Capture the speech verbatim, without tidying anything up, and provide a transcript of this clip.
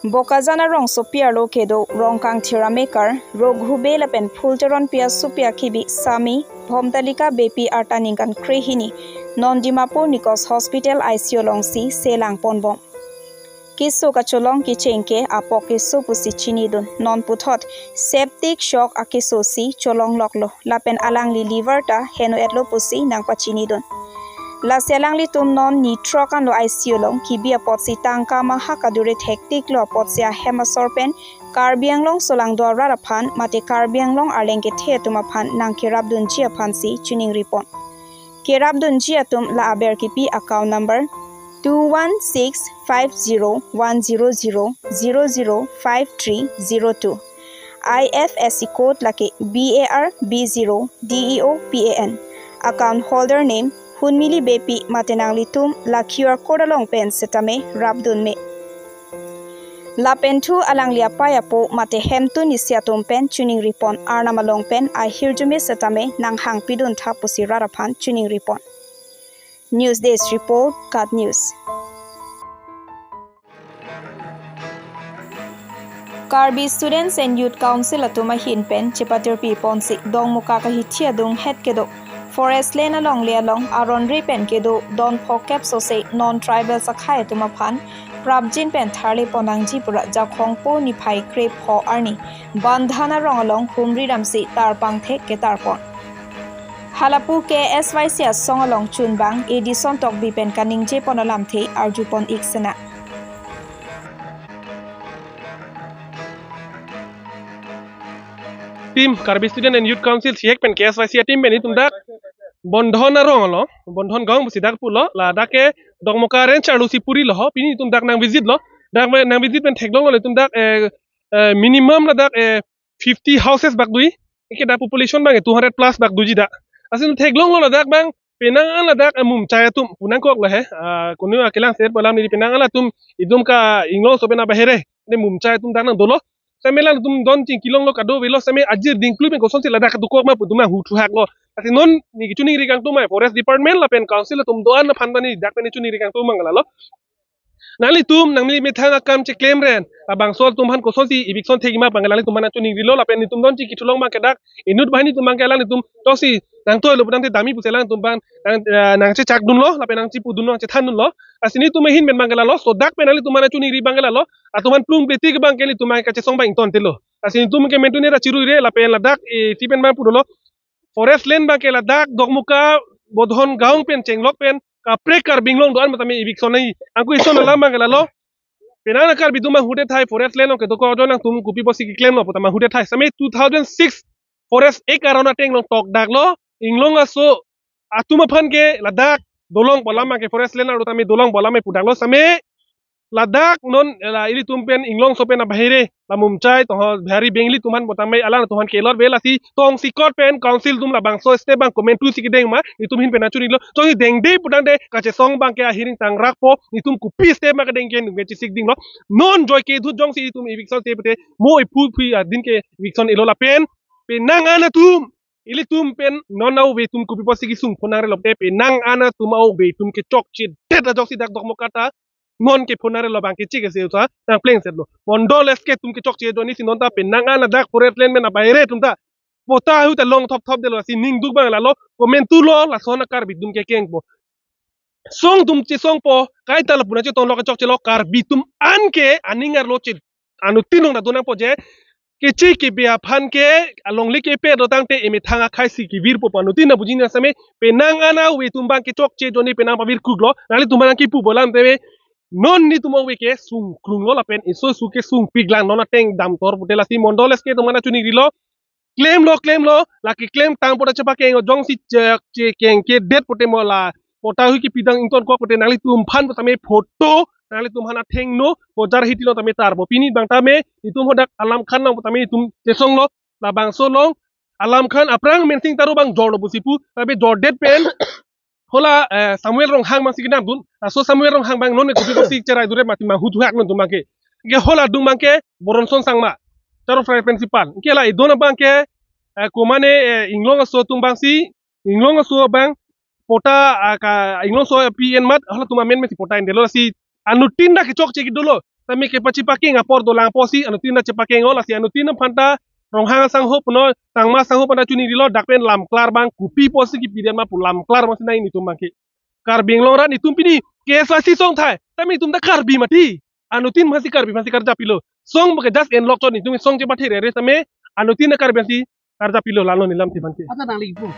Bokajan arongsopi arlo kedo Rongkangthir amekar, Roghu Bey lapen Phulteronpi asopi akhibi Sami, Bhomtalika Beypi arta ningkan krehini, non Dimapur Nikos Hospital I C U alongsi selangponbom. Keso kacholong kechengke apok keso pusi chinidun. Non puthot septic shock akeso si cholongloklo. Lapen alangli liver ta heno-etlo pusi nangpachinidun. Lasi alanglitum non ni throk anlo I C U along kebi apotsi tangka maha kadure thektiklo apotsi ahem asor pen Karbi Anglong solangdo arat aphan mate Karbi Anglong arleng kethe atum aphan nangkerapdunji aphansi chiningripon. Kerapdunji atum la aber kipi account number two one six five zero one zero zero zero zero five three zero two. I F S C code lake B A R B zero D E O P A N. Account holder name Hunmili Beypi mate nanglitum la Q R code along pen setame rapdunme. Lapen thu alangli apei apo mate hemtun isi atum pen chiningripon, arnam along pen ahirjume setame nanghangpidun tha pusi rat aphan chiningripon. News Desk Report, KAT News. Karbi Students and Youth Council atum ahin pen chepatirpiponsi Dongmukak ahithi adunghet kedo forest land alongle along aron ri pen kedo don phokep sose non tribal akhei atum aphan prapjin pen tharle ponnangji pura Jakhong po niphai krepho arni Bandhan arong along humri ramsi tarpangthek ketarpon. Halapu K S Y C asong along chunbang Edison Tokbi pen kaningjepon alamthe arjupon ik sena. Team Karbi Student and Youth Council C H pen K S Y C a team pen itum dak Bandhan arong lo, Bandhan gaon pusi dak pulo, ladak ke Dongmukak range arlo si puri lo ho, pini itum dak nang visit lo, dak nang visit pen theklonglo itum dak eh, eh, minimum ladak eh, fifty houses bak dui, eke dak population bang eh, two hundred plus bak duji dak. Asin theklonglo ladak bang, penang an ladak eh, mumchai atum, punangkoklo he, ah, kunu akelang ser palam ni penang an latum, itum ka Inglongso pen abahere, ne mumchai atum dak nang dolo. Same alangtum don chingkilonglo kadovelo same ajir dingklu pen kosonsi ladak dokok ma pu itum huthuhaklo. Asin non ni kechiningri kangtung ma forest department lapen council atum do-an aphan bani dak pen kechiningri kangtung ma ngalalo. Nanglitum nangli methang akam cheklem ren. Labangso atum aphan kosonsi eviction thekji ma bang alanglitum aphan chiningrilo lapen itum don chingkithulong bang ke dak inut banghini atum bang ke alanglitum toksi nangtoilo putangte dami pusi alanglitum bang nang, eh, nangchechakdunlo lapen nangchipudunlo nangchethandunlo. Asin itum ahin pen bang ke lalo, so dak pen nanglitum aphan chiningri bang ke lalo. Atum aphan plung pleti ke bang ke ilitum bang kachesong bang ingtontelo. Asin itum ke mentune ra chirui re lapen ladak eh, si pen bang pudolo. Forest land bang ke ladak Dongmukak Bandhan gaon pen chenglok pen kaprek Karbi Anglong do-an matame eviction nai. Angku ison alam bang ke lalo. Penang an Karbi atum bang hute thai forest land along kedo ko ajon nangtum kopi pusi keklemlo putama hute thai. Same two thousand six forest act aron ateng along tokdaklo. Inglongso atum aphan ke ladak dolong bolam bang ke forest land arlo tame dolong bolam pudaklo same ladak non la ilitum pen Inglongso pen abahere la mumchai toho Bihari Bengali atum aphan putame alangtum aphan kelot ve lasi tongsi kot pen council atum labangso step bang komantu si kedeng ma itum ahin pen chinilo. Tosi dengde putangte kachesong bang ke ahiring tangrakpo itum kopi step ma kedeng ke nungke chisik dinglo. Non joike dhut jongsi itum eviction te pute mo iphu phi adin ke eviction elo lapen penang an atum ilitum pen non ave atum kopi pusi kesung phonang relo te penang an atum ave atum kechokche det ajoksi dak Dongmukak ta non ke phonang relo bang ke chik ase uta nang pleng setlo. Mondol S K atum kechokche doni si non ta penang an dak forest land pen abahere atum ta pota hu ta long thop thop detlo si ning duk bang lalo komantulo lason a Karbi atum ke kengpo. Song atum chesongpo kaita lapu nangchetonglo kechokchelo Karbi atum an ke aning arlo che anuttin along ta donangpo je keche kebe aphan ke alongle kepe do tangte emethang akhei si kevirpo pu anuttin abuji na same penang an ave atum bang kechokche doni penang pavirkuklo nanglitum aphan kipu bolam teme non nelitum ave ke sungkrunglo lapen iso su ke sungpiklang non ateng damtor pute lasi mondol S K atum aphan chiningrilo. Klemlo klemlo lake klem tang pota chepakeng jongsi che- chekeng kedet pute mo la pota hui kipidang ingtonkok pute nanglitum aphan putame photo nanglitum aphan athengno bojar hiti lo tame tarpo pini bang tame itum hodak Alam Khan nang putame itum chesonglo labangso along Alam Khan aphrang Mensing Taro bang jorlo pusi pu tapi jordet pen hola eh, Samuel Ronghang bang si kedam dun. Laso Samuel Ronghang bang non kopi kopi cherai dure mati bang huthuhak non tum bang ke. Ke hola adung bang ke Boronson Sangma. Taro fry principal. Ke la idon bang ke eh, komane eh, Inglongso atum bang si Inglongso bang pota ah, ka Inglongso P N mat hola atum amen mesi pota indelo si anuttin dak kechokche kedolo. tame kepachipakeng apor dolang pusi anuttin ta chipakeng-o, lasi anuttin aphan ta Ronghang asangho punon, Changma asangho aphan ta choningri lo, dak pen lamklar abang kopi pusi kipidam ma pu lamklar abang si nangji netum abangke. Karbi Anglong arat netum pini K S Y C song thai, tame netum ta Karbi mati. Anuttin aphansi Karbi aphansi karjap pilo. Song abangke just enlok chot, netum song chepathir ere tame anuttin ta Karbi aphansi karjap pilo, lalo nelam ti abangke. Ata nangli pu.